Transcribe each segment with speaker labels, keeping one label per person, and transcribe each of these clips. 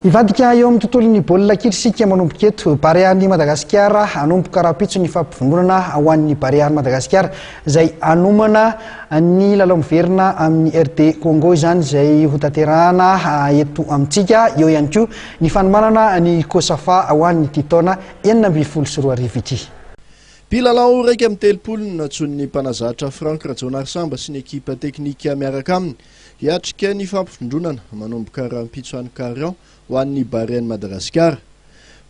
Speaker 1: Hivadika eo amin'ny tontolon'ny baolina kitra isika manomboka eto. Barean'i Madagasikara, hanomboka rahampitso ny fampivondronana ho an'ny Barean'i Madagasikara izay hanomana ny lalao miverina amin'ny RD Congo izany izay hotanterahana eto amintsika. Eo ihany koa ny fanomanana ny Cosafa ho an'ity taona 2016 ity.
Speaker 2: Mpilalao 31 no nantsoin'ny mpanazatra Franck Rajaonarisamba sy ny ekipa teknika miaraka aminy Hiatrika ny fampivondronana manomboka rahampitso any Carion ho an'ny Barean'i Madagasikara.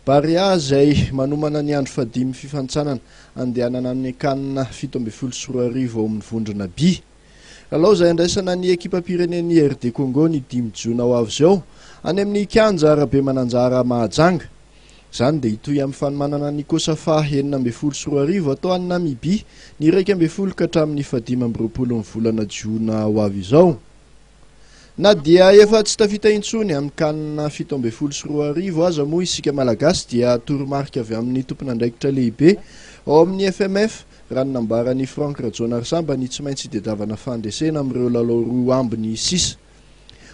Speaker 2: Barea izay manomana ny andro fahadimy fifanintsanana andehanana amin'ny Can 2017 ao amin'ny vondrona B. Lalao izay handraisana ny ekipam-pirenen'i RD Congo ny 5 jona ho avy izao any amin'ny kianja Rabemananjara Mahajanga. Izany dia hitohy amin'ny fanomanana ny Cosafa 2016 atao any Namibia ny 11 ka hatramin'ny faha-25 ny volana jiona ho avy izao. Na dia efa tsy tafita intsony amin'ny Can 2017 aza moa isika Malagasy dia toromarika avy amin'ny tompon'andraikitra lehibe ao amin'ny FMF raha ny nambaran'i Franck Rajaonarisamba ny tsy maintsy hitadiavana fandresena amin'ireo lalao roa ambiny sisa.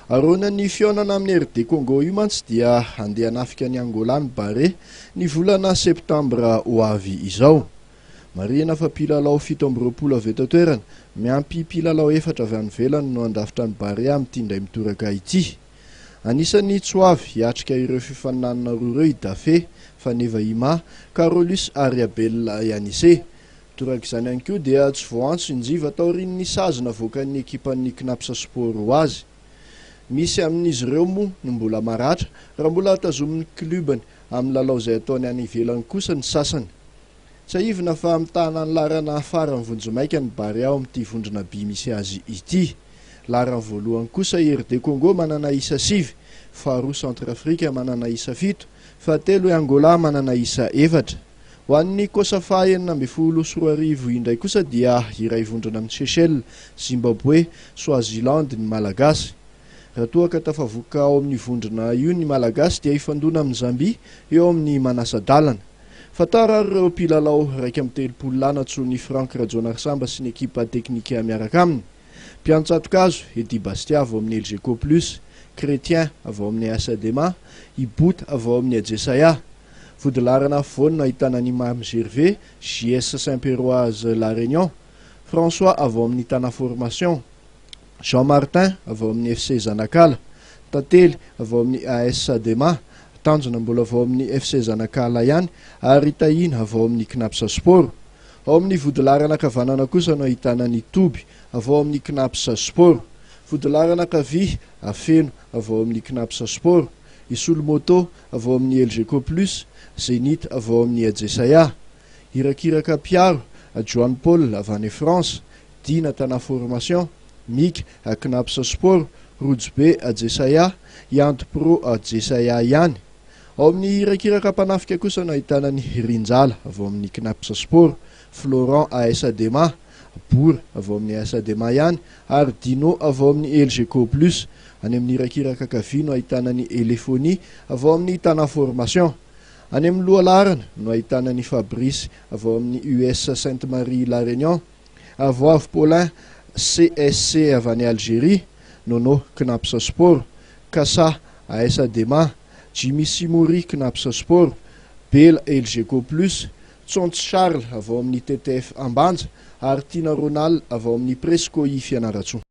Speaker 2: Aroana ny fihaonana amin'ny RD Congo io mantsy dia handeha hanafika an'i Angola ny Barea ny volana septambra ho avy izao. Marihina fa mpilalao 27 avy eto an-toerana, miampy mpilalao efatra avy any ivelany no handrafitra ny Barea amin'ity indray mitoraka ity. Anisan'ny tsy ho avy hiatrika ireo fifaninanana roa ireo i Dafe, Faneva Ima, Carolus ary Abel Yanise. Toraka izany ihany koa dia tsy voaantso i Njiva taorian'ny sazy navoakan'ny ekipan'ny Cnaps Sport ho azy. Misy amin'izy ireo moa no mbola maratra raha mbola tazomin'ny club-ny amin'ny lalao izay ataony any ivelany kosa ny sasany. Tsiahivina fa mitana ny laharana farany vonjimaika ny Barea ao amin'ity vondrona B misy azy ity. Laharana voalohany kosa i RD Congo manana isa sivy, faharoa Centrafrique manana isa fito, fahatelo i Angola manana isa efatra. Ho an'ny Cosafa 2016 indray kosa dia iray vondrona amin'i Seychelles, Zimbabwe, Swaziland ny Malagasy. Raha toa ka tafavoaka ao amin'io vondrona io ny Malagasy dia hifandona amin'i Zambia eo amin'ny manasa-dalana. Fantaro ary ireo mpilalao 31 lahy nantsoin'i Franck Rajaonarisamba sy ny ekipa teknika miaraka aminy. Mpiantsato-kazo, Eddy Bastia avy ao amin'ny Elgeco Plus, Chrétien avy ao amin'ny AS Adema, i Bota avy ao amin'ny Ajesaia. Vodilaharana afovoany no ahitana an'i Mamy Gervais, JS Saint Pierroise La Réunion, François avy ao amin'ny Tana Formation, Jean Martin avy ao amin'ny FC Zanakala, Tantely avy ao amin'ny AS Adema, Tanjona mbola avy ao amin'ny FC Zanakala ihany ary Tahiana avy ao amin'ny Cnaps Sport. Ao amin'ny vodilaharana ankavanana kosa no ahitana an'i Toby avy ao amin'ny Cnaps Sport. Vodilaharana ankavia, Afeno avy ao amin'ny Cnaps Sport, i Solomoto avy ao amin'ny Elgeco Plus, Zenith avy ao amin'ny Ajesaia. Irakiraka Mpiaro, Joan Paul avy any France, Dina Tana Formation, Mika, Cnaps Sport, Rojobe Ajesaia, Ianto Pro Ajesaia ihany. Ao amin'ny irakiraka mpanafika kosa no ahitana an'i Rinjala avy ao amin'ny Cnaps Sport, Florent AS Adema, Bora avy ao amin'ny AS Adema ihany ary Dino avy ao amin'ny Elgeco Plus. Any amin'ny irakiraka ankavia no ahitana an'i Elefoni avy ao amin'ny Tana Formation. Any amin'ny lohalaharana no ahitana an'i Fabrice avy ao amin'ny US Sainte Marie La Réunion, Avoavo Paulin CSC avy any Algérie, Nono Cnaps Sport, Kassa AS Adema, Jimmy Simouri Cnaps Sport, Bela Elgeco Plus, Tsontso Charles avy ao amin'ny TTF Ambanja ary Tiana Ronald avy ao amin'ny Presco I Fianarantsoa.